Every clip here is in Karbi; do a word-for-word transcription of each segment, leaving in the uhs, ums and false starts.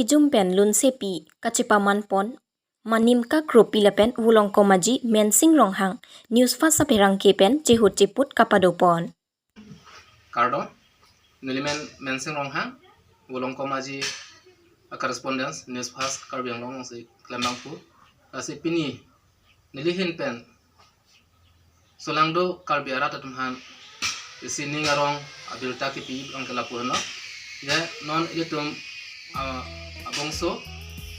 Kejum pen lunsepi kachepaman pon Manimka Kropi lapen Volongkom Aji Mensing Ronghang News Fast apherangke pen chehut cheput kapado pon. Kardom, neli men Mensing Ronghang, Volongkom Aji a correspondent, News Fast Karbi Anglong si klembang pu. Lasi pini neli ahin pen solangdo Karbi arat atum aphan isi ning arong abirta kipi abang ke lapu henlo. Ya non ilitum, ah, abongso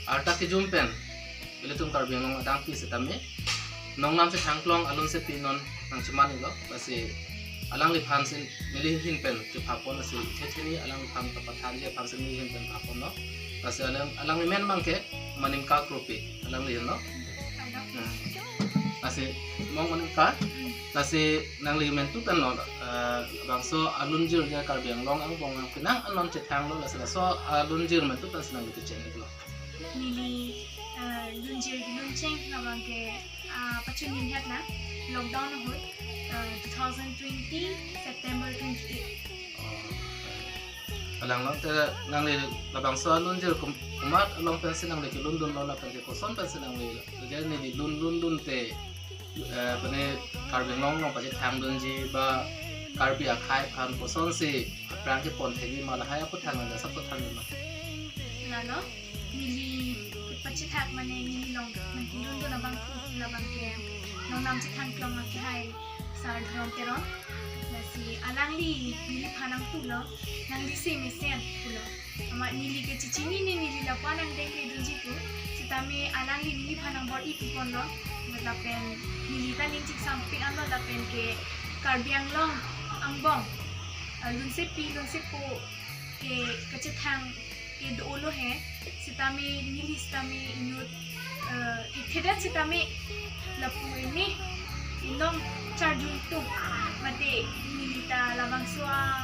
arta kejum pen ilitum Karbi Anglong adang pi setame nongnam chethangklong alunsepi non nangcheman-iklo. Lasi alangliphan si neli ahin pen chepha pon, lasi thetheni alangliphan kapathanji aphan si neli ahin pen pha ponlo. Lasi alang, alangli men abang ke Manimka Kropi alangli henlo. Hmm. Lasi mong Manimka, lasi nangli mentu pen lo, eh, bangso alunjir ke Karbi Anglong angbong nang penang anon chethanglo, lasi laso alunjir mentu pen si nangli kechen-iklo. Neli, eh, lunjir keluncheng abang ke, ah, pachunimhet lang lockdown ahut, eh, two thousand twenty September twenty-eight. Alang long te nangli labangso alunjir kum-, komat along pensi nangli kelundunlo lapen ke koson pensi nangli, jadi neli lun lundun te, eh, pene Karbi Anglong along pachethangdunji ba Karbi akhei aphan kosonsi aphrang kepon thekji ma, lahai aphuthak nangli asap aphuthak nangli ma? Lalo, neli kepachethak mane neli long nangkelundun abang pu labang ke nongnam chethangklong akehai Sar Drom Teron. Lasi alangli neliphan nangpulo, nangli si mesen pulo. Amat neli ke chichinine, neli lapu-an nangdengledunji pu. Sitame alangli neliphan nangbor-i pi ponlo. Lapen neli ta ning chingsampik anlo lapen ke Karbi Anglong angbong, ah, lunsepi lunsepo ke kachethang ke do-olo he, sitame neli sitame inut, eh, ithedet sitame lapu ini inong charjun tum mate neli ta labangso a,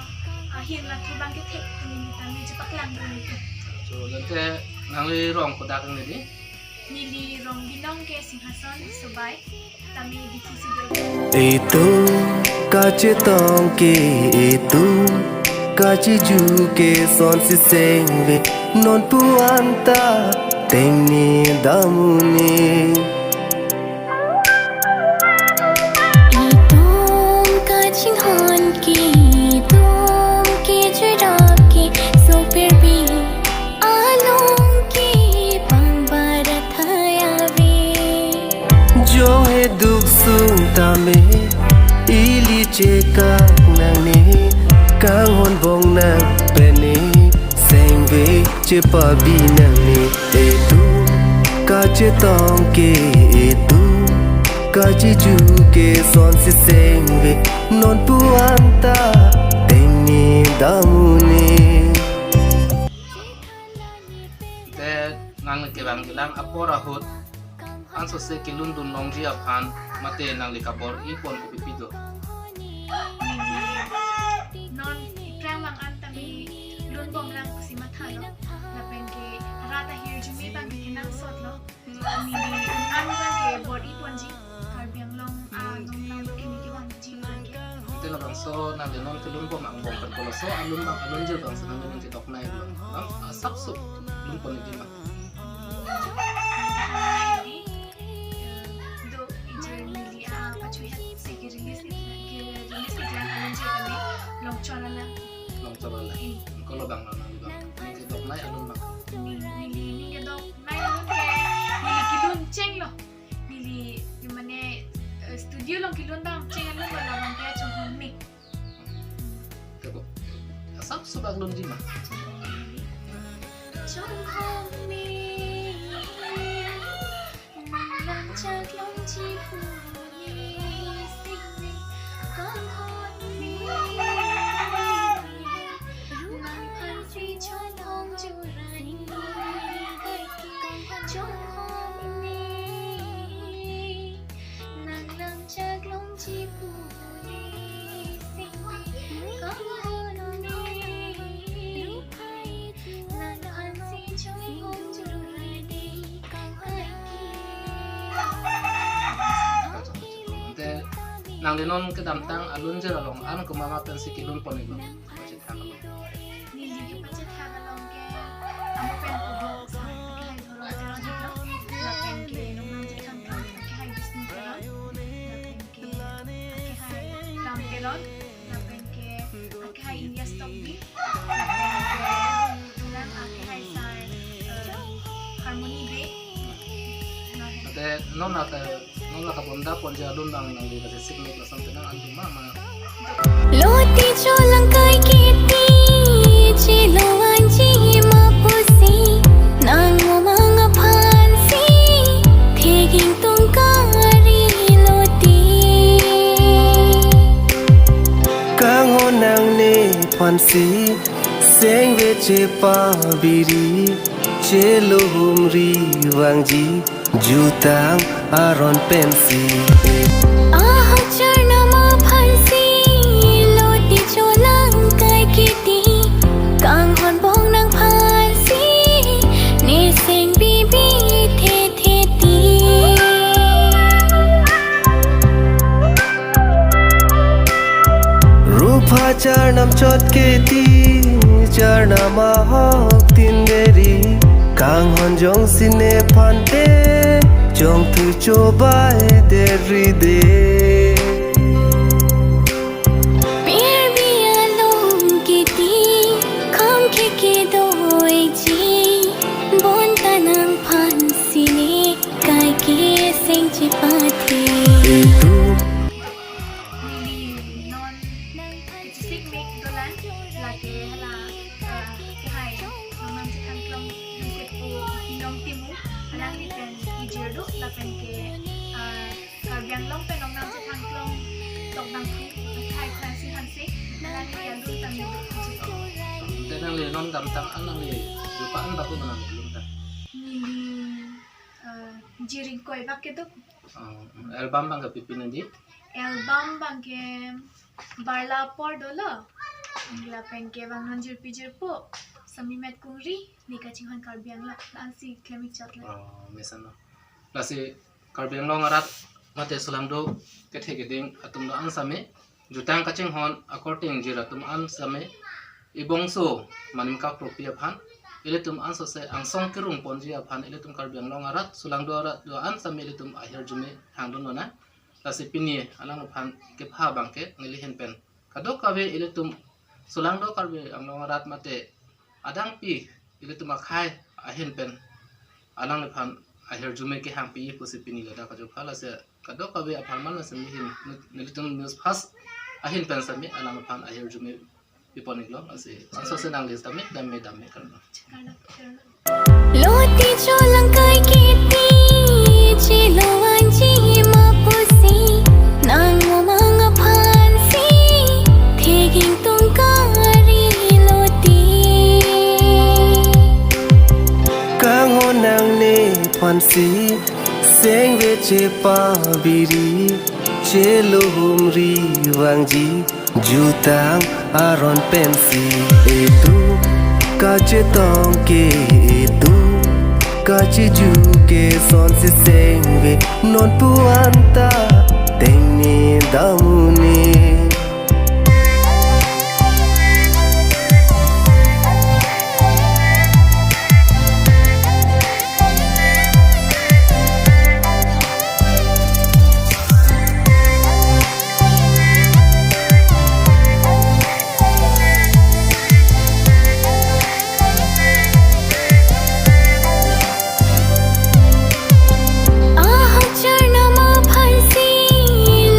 ahin lapu abang kethek neli ta neli chepaklangdun tum. So, lante nangli rong kodak neli? Neli rong binong ke Singhason Sobai, tame D P C do. Itum kachetong ke, itum kacheju ke sonsi sengve, non pu-an ta tengni damuni. Itum kachinghon ke, itum kejui rap ke, so pirbi along ke pangbarat hai ave. Jong he duk sung tame ili chekak nangne, kanghon bong nang pene sengve chepabi nangne. Itum kachetong ke, itum kacheju ke sonsi sengve, non pu-an ta tengni damuni. Te nang kevang kelang apor ahut ansose kelundun longji aphan mate nangli kabor-i pon kopi pi do? Non aphrang abang an tame lunbom lang pusi mathalo, lapen ke rat ahirjume abang ke kenangsotlo. Neli un-an abang ke bor-i ponji Karbi Anglong anong lang ke neli kevangji abang ke. Ante labangso nangli non kelunbom angbong pen koloso alun abang, alunjir abang si nangli ning kedoknei abang, bang asapso lun pon-ikji ma? Do injir neli apachuhet si ke-release, ke-release iklang alunjir kami, Longchor Alam. Longchor Alam. Eh. Kolo abang lo nangli abang ning kedoknei alun abang? Neli, neli ning kedoknei alun ke neli kelun chenglo. Neli, mane, eh, studio along kelun damcheng alun lo, labang ke Chonghong Ning. Kebo. Asapso bak lunji ma? Chonghong Ning, nang lanchak longji pu ne sing ne, Chonghong Ning, nangphan si chonghong jurai ne, Chonghong Ning, nang lanchak longji pu ne sing ne, Chonghong Ning, nangphan si chonghong jurai ne, Kaike. Ante nangli non kedamtang alunjir along an komat ma pensi kelun pon-iklo? Pachethak along. Neli kepachethak along ke, amo pen kobo Non lake, non lake bonda ponji alun nang nang di kasi sikmek lasam tenang antum ma ma. Loti cholang kai kiti, chelo anji ma pusi, nang mo manga phansi, theging tungkari loti. Kanghon nangne phansi, sengve chepabiri, chelo humri vangji, jutang aron pensi. Ahok charnam aphansi, loti cholang kai kiti, kanghon bong nang phansi, neseng bibi the the ti. Rupha charnam chot keti, charnam ahok tin deri, kanghon jongsi ne phante, jongthu chobai deri de. Pirbi along kiti, kham khe kedoiji, bonta nang phansi ne, kai keseng chepathe. Itu. Neli non kechisik mek dolang, lake hala, eh, kehai, Nongnam Chethangklong Yusuf pu Inong Timung, alangli pen ijir do, lapen ke, eh, Karbi Anglong pen Nongnam Chethangklong Tokdangphu, kehai Kransi Hanse, alangli alun tame do. Te nangli non damtang an nangli jupa an baku nangli alun tang. Neli, eh, Jiring Koi bak kedo. Oh, album abang ke pipi nangji? Album abang ke Barla Apor dolo. Lapen ke Vang Non Jirpi Jirpo, Sami Met Kungri, Ne Kachinghon Karbi Anglong, lasi klemik chot le. Oh, mesan lo. Lasi Karbi Anglong arat mate solangdo kethe keding atum do-an sami, jutang kachinghon akorte ingjir atum an sami, ibongso Manim Kakropi aphan, ilitum ansose angsong kerung ponji aphan, ilitum Karbi Anglong arat, solangdo arat do-an sami ilitum ahirjume hangdun lonang. Lasi pini alangliphan kepha abang ke neli ahin pen kadokave ilitum solangdo Karbi Anglong arat mate adangpi ilitum akhei ahin pen alangliphan ahirjume kehangpi pusi pini ladak kajok pha. Lasi kadokave apharman lasi neli ahin, nelitum News Fast ahin pen sami alangliphan ahirjume pipon iklo, lasi ansose nangli sitame dam me dam me karno. Loti cholang kai kiti, chelo anji ma pusi, nang mo manga phansi, theging tungkari loti. Kanghon nangne phansi, sengve chepabiri, chelo humri vangji, jutang aron pensi. Itu kachetong ke, itu kacheju ke, sonsi sengve non pu anta tengni damuni. Ahok charnam aphansi,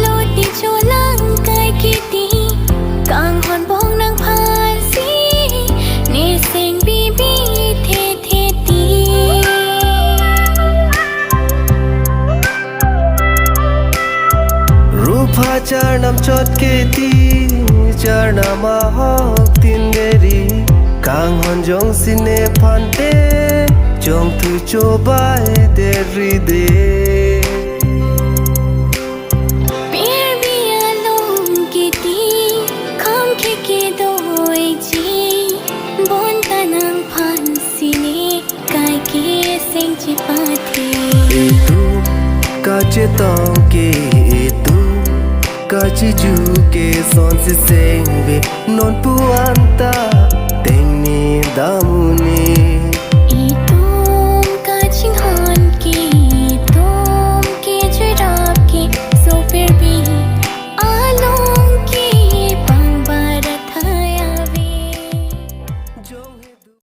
loti cholang kai kiti, kanghon bong nang phansi, neseng bibi the the ti. Rupha charnam chot keti, charnam ahok tin deri, kanghon jongsi ne phante, jongthu chobai deri de. Pirbi along kiti, kham khe kedoiji, bonta nang phansi ne, kai keseng chepathe. Itu kachetong ke, itu kacheju ke, sonsi sengve non pu anta tengni damuni.